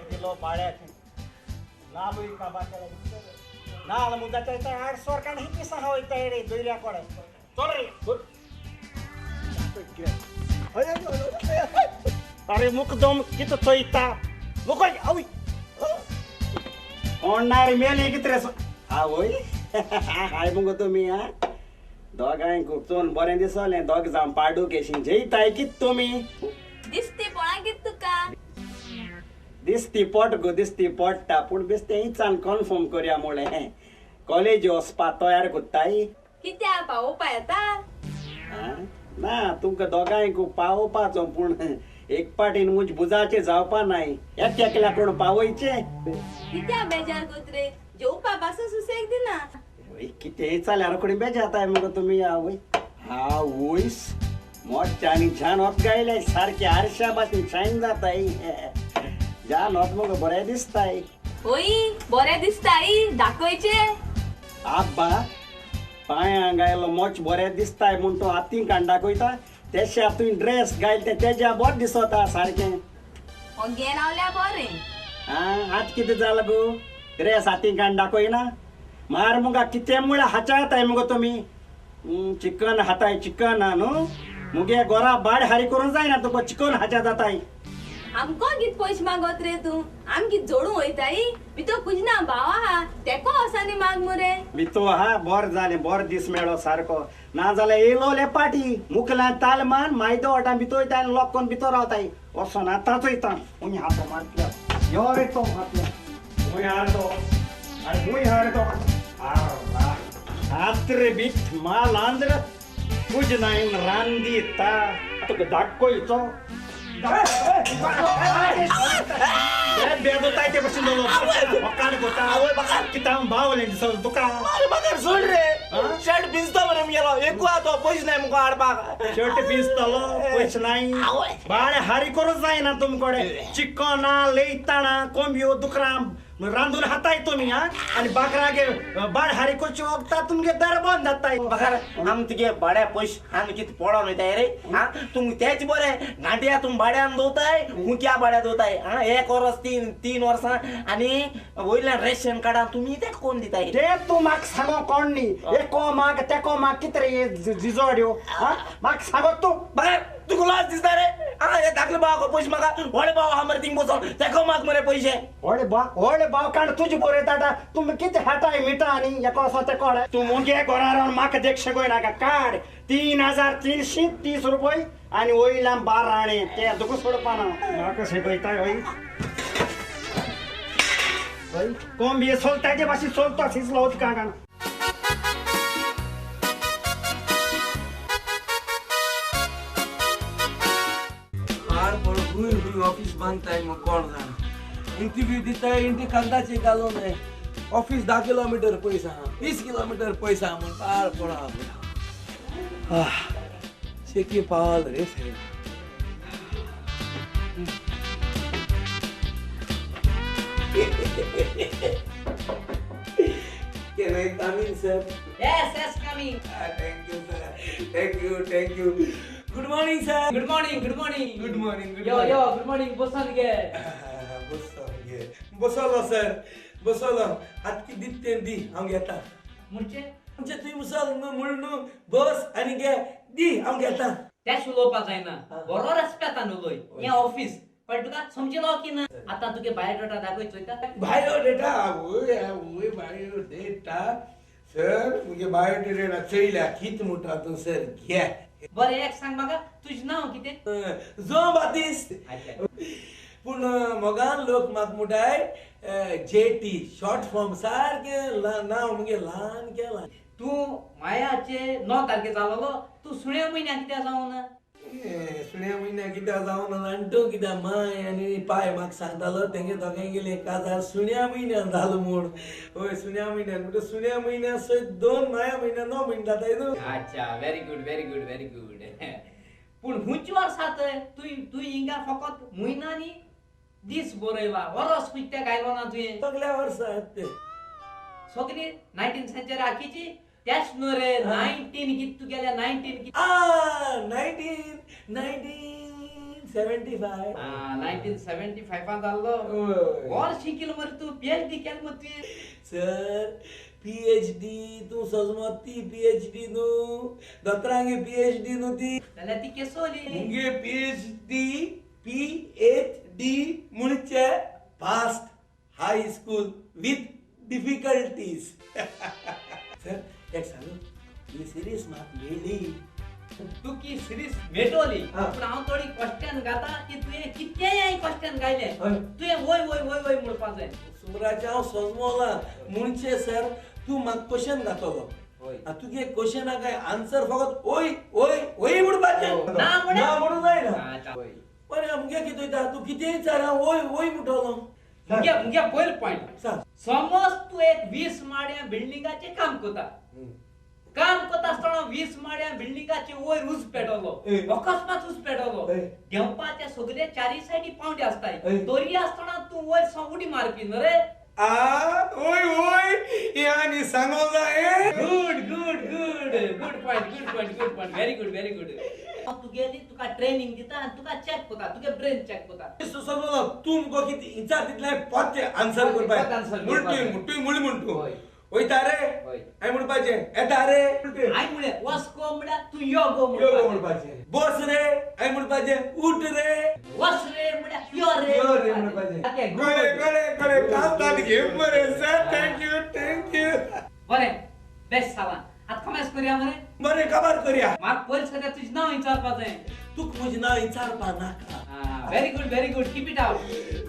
बाळ्याक दिलो बाळ्याक नालूय काबा केला नाल मुद्दाच्या आड सोरकान ही पिसा वयता रे दोयऱ्या कोडे चल रे. अरे मुकदम कित चोयता मुकोय आवय कोण मेली कित रे आवय हाय मुगो तुमी हा दोगांय चोन बरें दिसलें दोग जावन पाडू केशी जेयताय कित तुमी दिसती पोळा कित तुका दिसती पोट गो दिसती पोट्टा पूण बेस्ते इचान कन्फर्म करया मुळे कॉलेज वचपा तयार कोत्ताय कित्या पावोवपा येता ना तुमकां दोगांयक पावोवपाचो पूण एक पाटीन मुज बुजाचे जावपा नाय एक एकल्या कोण पावयचे कित्या बेजार कोत्रे जेवपा पासून सुसेग दिना कितें जाल्यार रोखडी बेजाताय मुगो तुमी आवय आवयस मोठ्या आनी छान होत गायले सारके आरशा भाशेन शायन जाताय जान होत मुगो बरें दिसताय होय बरें दिसताय दाखयचे आब्बा पांयां गायलो मोच बरें दिसताय म्हूण तो हातीन काण दाखयता तेशे तुवें ड्रेस गायल ते तेज्या बरें दिसता सारकें घे रावल्या बरें आं आतां कितें जालां गो ड्रेस हातीन काण दाखयना मार मुगा कितें म्हळ्यार हाचाताय मुगो तुमी चिकन हाताय चिकन न्हू मुगे गोरा बाड हारी करूंक जायना तुका चिकन हाच्या जाताय आमको कित पयशे मागत रे तूं आम कित जोडूं वयताय भितर कुजना भाव आहा तेको वसानी माग मुरे भितो आहा बरें जालें बरो दीस मेळ्ळो सारको ना जाल्यार येयलो ले पाटी मुखल्यान ताल मान मायदो वटा भितर वयता आनी लॉक करून भितर रावताय वचोन आतांच वयता हुंय हातो मारतल्या यो रे तो मारतल्या हुंय हार तो आनी हुंय हार तो हात रे बीत मालांद्र कुजनायन रांदीता तुका दाखयचो शर्ट भिजतो मरे मुगेलो एकू आहा पयशे नाय मुगो हाडपाक शर्ट भिजतलो पयशे नाय बाळे हारी करूंक जायना तुमकडे चिकना लेयताणा कोंबयो दुकरां रांदून हाताय तुमी हा आनी बाकरागे बाळ हारी करची वखदां तुमगे दर बंद जाताय बकार आम तुगे भाड्या पयशे आमी कितें पडोन वयताय रे आं तुमकां तेच बरें गांठया तुम भाड्यान दवरताय हुंक्या भाड्या दवरताय आं एक वर्स तीन तीन वर्सां आनी वयल्यान रेशन कार्डान तुमी तें कोण दिताय ते तूं म्हाका सांगो कोण न्ही एको माग तेको माग कितें रे जिजोड्यो आं म्हाका सांगो तूं बकार तुका लज दिसता रे आं हे धाकले भावाक पयशे म्हाका व्हडले भाव आहा मरे थिंग बसोन तेको माग मरे पयशे व्हडले भाव व्हडले भाव काण तुजे बरयता तुमी कितें हाताय मिठा आनी एको असो तेको तूं मुगे घरा रावन म्हाका देखशें गोयनाका काड 3330 रुपये आनी वयल्यान 12 आणे ते तुका सोडपाना म्हाका शिकयताय हय हय कोंबये सोलताय ते भाशेन सोलता शिजलो उदकां काण ऑफिस बांदताय मग कोण जाणा इंटरव्यू दिताय इंटी कागदाचे घालून ऑफिस 10 किलोमीटर पयस आहा 20 किलोमीटर पयस आहा म्हूण पाड पडा शेकी पावल रे साहेब. Can I come in, sir? Yes, yes, come in. Thank you, sir. Thank you, thank you. Good morning, sir. Good morning, good morning. Good morning, good yo, morning. Yo, good morning. बसन गे. बसन गे. बसलो sir. बसलो. आत की दित्ते दी हांव घेता. म्हणजे? म्हणजे तुई मुसल न्हू म्हूण न्हू बस आनी गे दी हांव घेता. तेश उलोवपाक जायना. बरो रेस्पेतान उलोय. हें ऑफिस. पण तुका समजलो की ना? आतां तुगे बायोडेटा दाखय चोयता. बायोडेटा आवय आवय बायोडेटा सर मुगे बायोडेटा चोयल्या कित म्हणटा तूं सर घे. बरें एक सांग म्हाका तुजें नांव कितें? जो बातिस्त. पूण मोगान लोक म्हाका म्हणटाय जे टी शॉर्ट फॉर्म सारकें नांव मुगे ल्हान केलां. तूं मायाचे 9 तारखे जालोलो तूं सुण्या म्हयन्याक कित्याक जावना? सुण्या म्हयन्याक कित्याक जावना जाण तूं कित्याक माय आनी पाय म्हाका सांगतालो तेंगे दोगांयगेलें काजार सुण्या म्हयन्यान जालो म्हूण. हय सुण्या म्हयन्यान म्हणटा सुण्या म्हयन्या सयत 2 माया म्हयन्या 9 म्हयने जाताय न्हू. अच्छा very good very good very good. पूण खंयच्या वर्सा तर तुवें हिंगा फकत म्हयन्यांनी दीस बरयला वरस कित्याक आयलो ना तुवें? सगल्या वर्सा ते सगली 19 सेंचुरी आखीची त्याच न्हू रे 19 कित तुगेल्या 19 कित 19 1975. 1975 जाल्लो. वर शिकिल मरे तूं, पीएचडी केल मरे तुवें. सर पीएचडी तूं सजमत ती पीएचडी न्हू, दोतोरांगे पीएचडी न्हू ती. जाल्यार ती केसोली? मुगे पीएचडी पीएचडी म्हणचे past high school with difficulties. Sir एक सांगू, ही सिरीज म्हाका मेळ्ळी. तुकी सिरीज मेटोली, पूण हांव थोडी क्वेश्चन घाता की तुवें कितेंय क्वेश्चन घायलें तुवें वय वय वय वय म्हणपाक जाय. सुमराचें हांव सजमोला म्हणचे सर तूं म्हाका क्वेश्चन घातलो, तुगे क्वेश्चनाक काय आन्सर फकत ओय ओय ओय म्हणपाचें, ना म्हणून जायना. बरें मुगे कितें वयता तूं कितेंय विचार, हांव ओय ओय म्हणटलो. मुगे पयलो पॉयंट सांग. समज तूं एक 20 माड्या बिल्डिंगाचें काम करता, काम करता आसतना 20 माड्या बिल्डिंगाचे वयर उज पेटवलो, अकस्मात उज पेटवलो, देंवपाचे सगळे चारी सायडी पावंडे आसताय, तरी आसतना तूं वयर सावन उडी मारपी न्हू रे. ओय ओय हे आनी सांगो जाय. Good good good good point good point good point very good very good. हांव तुगेली तुका ट्रेनिंग दिता आनी तुका चॅक करता, तुगे ब्रेन चॅक करता. समजलो तूं मुगो कितें विचार तितलें पोत्तें आन्सर करपाक म्हणटूय म्हूण म्हणटू वयता रे, हांवें म्हणपाचें येता रे, हांवें म्हणलें वच गो म्हळ्यार तूं यो गो म्हणपाचें, बस रे हांवें म्हणपाचें उठ रे, वच रे म्हळ्यार यो रे, यो रे म्हणपाचें. कळ्ळें कळ्ळें कळ्ळें, कांतान घे मरे sir. Thank you thank you. बरें बेस्ट सावान, आतां कमेस करया मरे. बरें काबार करया. म्हाका पयलीं सद्या तुजें नांव विचारपा जाय. तुका म्हजें नांव विचारपा नाका. Very good very good, keep it out.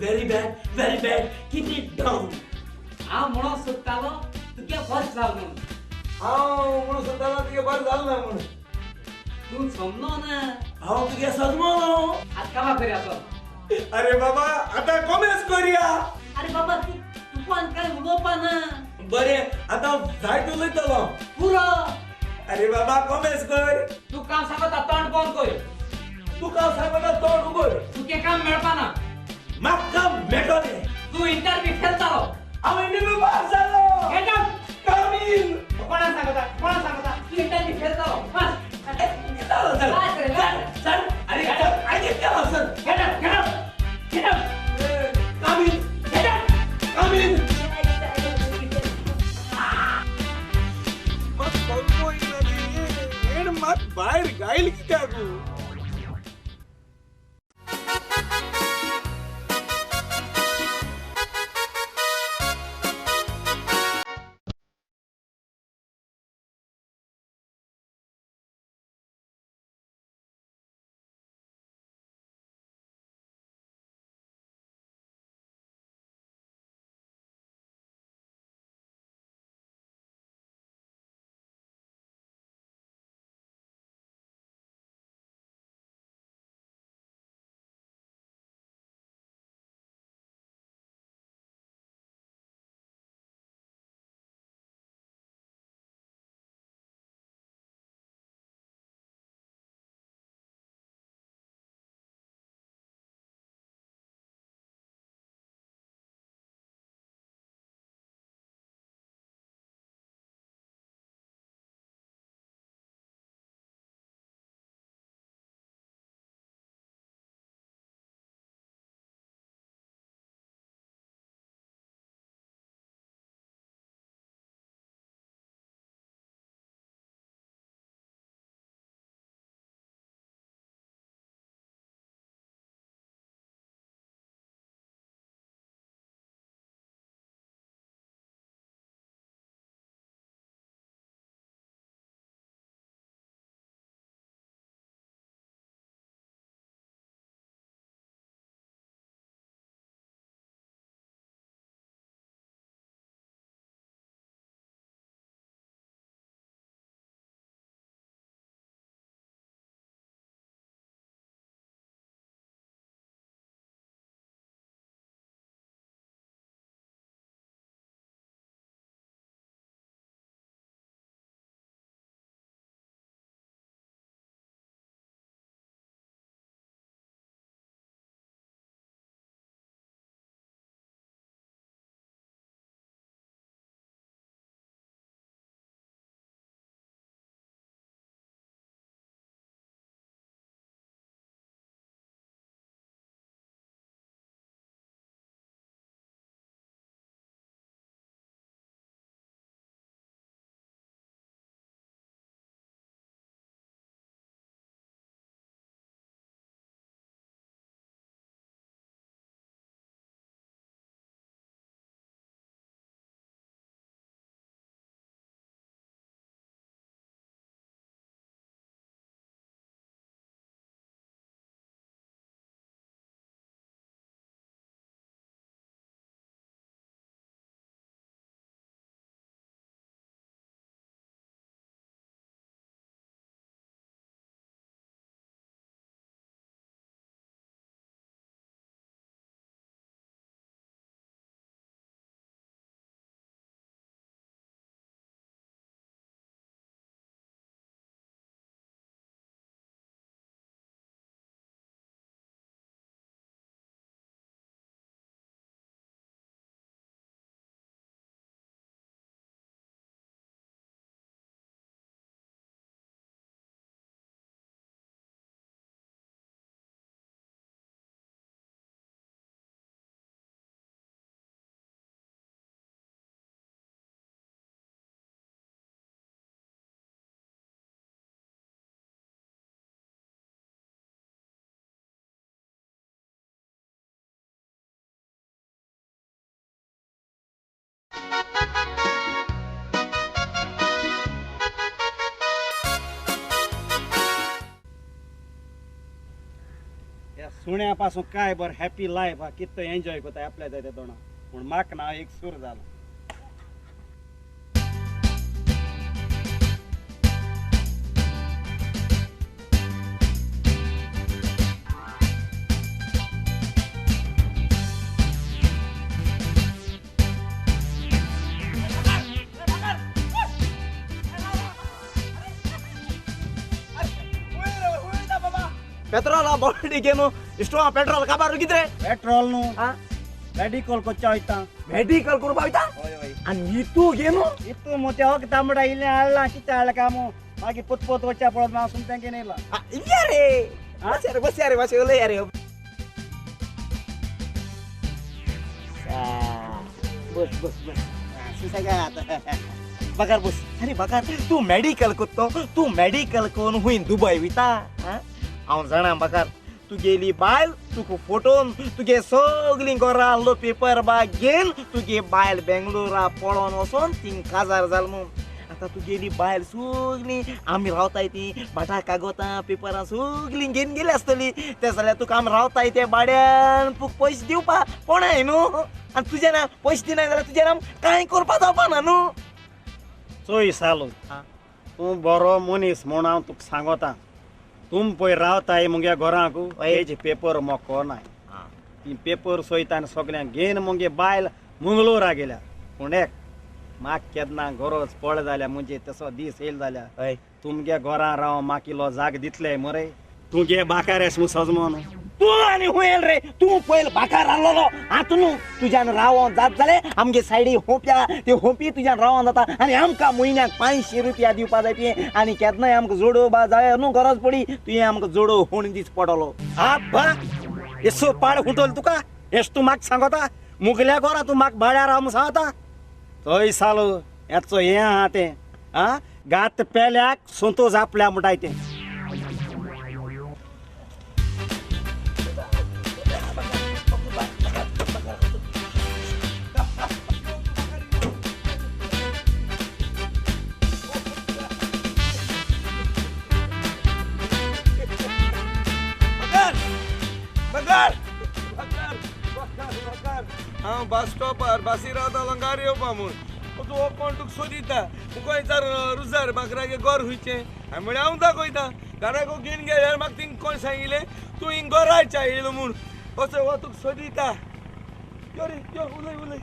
Very bad very bad, keep it down. हांव म्हणूंक सोदतालो तुगे बरें जाल म्हणून. हांव म्हणूंक सोदतालो तुगे बरें जालें ना म्हणून. तूं समलो ना. हांव तुगे सजमलो. आतां काबार करया चल. अरे बाबा आतां कॉमेस करया. अरे बाबा तूं तुका कांय उलोवपा ना. बरें आतां जायत उलयतलो पुरो. अरे बाबा कॉमेस कर. तूं काम सांगता तोंड बंद कर. तूं काम सांगता तोंड उगड. तुगे काम मेळपा ना. म्हाका मेळटलें. तूं इंटरव्यू फेल जालो. हांव इंटरव्यू पास जालो. Get out. Come in. कोणा सांगता कोणा सांगता तूं इंटरव्यू फेल जालो. बस sir sir अरे अरे केलो sir. Get out get out get out. Come in get out come in. मत कॉल्पो इना मत बाहेर गायल कित्याक. सुण्या पासून काय बरं हॅपी लायफ हा किततो एन्जॉय करता आपल्या जाय ते तोंडा पूण म्हाका ना एक सूर जाला. पेट्रोल बॉडी घेऊन इश्टो पेट्रोल काबार किती रे? पेट्रोल न्हू मेडिकल कोच्चा वयता. मेडिकल करूपा वयता आनी इतू घेवन इतू मोते हो तांबडा इल्लें हाडलां कितें हाडलां काय मू मागीर पोत वच्चा पळत हांव सुमतें घेवन येयलां. या रे बस रे बस रे मातशें उलय रे. बस बस बस सुसेगाद बघार बस. अरे बघार तूं मेडिकल करतो तूं मेडिकल करून हुंय दुबय वयता. हांव जाणा बाकार तुगेली बायल तुका फोटोन तुगे सगळीं घरा आहलो पेपर बा घेवन तुगे बायल बेंगलोरा पळोवन वचोन थिंग काजार जाल म्हूण. आतां तुगेली बायल सगळीं आमी रावताय ती भाटां कागोतां पेपरां सगळीं घेवन गेली आसतली. तें जाल्यार तुका आमी रावताय ते भाड्यान तुका पयशे दिवपा कोणाय न्हू आनी तुजें नांव पयशे दिनाय जाल्यार तुजें नांव कांय करपा जावपा ना न्हू. चोय सालू तूं बरो मनीस म्हूण हांव तुका सांगोता. तुम पळय रावताय मुगे घरांक तेजे पेपर मोको नाय ती पेपर सोयता आनी सगळ्यांक घेवन मुगे बायल मंगळूरा गेल्या. पूण एक म्हाका केन्ना गरज पड जाल्यार म्हणजे तसो दीस येयल जाल्यार तुमगे घरां राव म्हाका इल्लो जाग दितले मरे. तुगे बाकारेस म्हूण सजमोन तूं आनी खूंय येयल रे? तूं पयल बाकार आहलोलो आतां न्हू तुज्यान रावोन जात जाल्यार आमगे सायडी होंप्या ती होंपी तुज्यान रावोन जाता आनी आमकां म्हयन्याक 500 रुपया दिवपा जाय ती आनी केन्नाय आमकां जोडो बा जाय न्हू गरज पडी तुवें आमकां जोडो होण दीस पडलो. आब्बा येसो पाड खुंटोल तुका येस तूं म्हाका सांगता मुगल्या घरा तूं म्हाका भाड्यार राव म्हूण सांगता. थंय सालो येचो हें आहा तें आं गात पेल्याक संतोष आपल्या म्हणटाय तें. हांव बस स्टॉपार बसी रावता लंगार येवपा म्हूण तूं हो कोण तुका सोदिता तुका विचार रुजार बाकरागे गोर खुंयचें हांवें म्हणलें हांव दाखयता घराको घेवन गेल्यार म्हाका थिंग कोण सांगिल्लें तूं हिंग गोरायच्या येयलो म्हूण असो हो तुका सोदिता. यो रे यो उलय उलय.